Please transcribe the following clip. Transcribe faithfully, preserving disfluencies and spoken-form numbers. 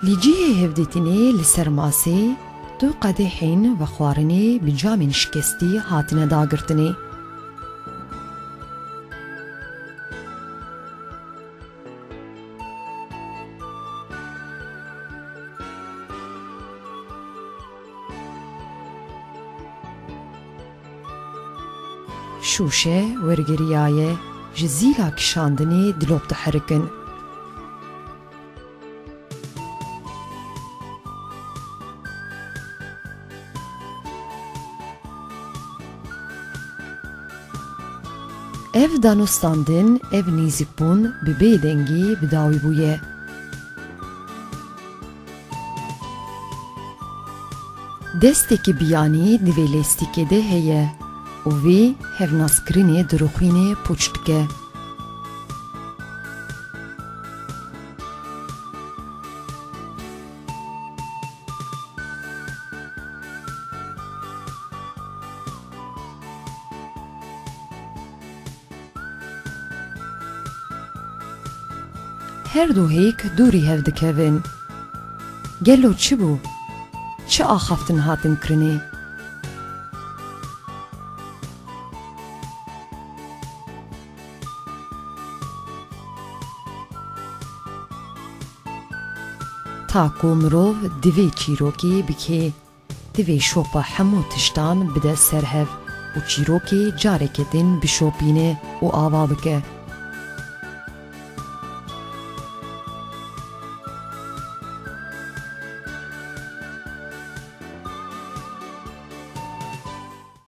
Li cihê hevdîtinê li ser masê du qedehên vexwarinê bi camên şikestî hatine dagirtinê. Şûşe wergeriyaye, ji zîla kişandinê dilop diherikin. Ev danûstandin, ev nêzîkbûn bi bêdengî bi dawî bûye. Destekî biyanî di vê lêstîkê de heye û vê hevnaskirinê dirûxînê pûç dike. Her du hêk dûrî hev dikevin. Gelo çi bû? Çi axaftin hatin kirinê? Ta ku mirov divê çîrokê bikê, divê şopa hemû tiştan bide ser hev û çîrokê careke din bişopîne û ava bike.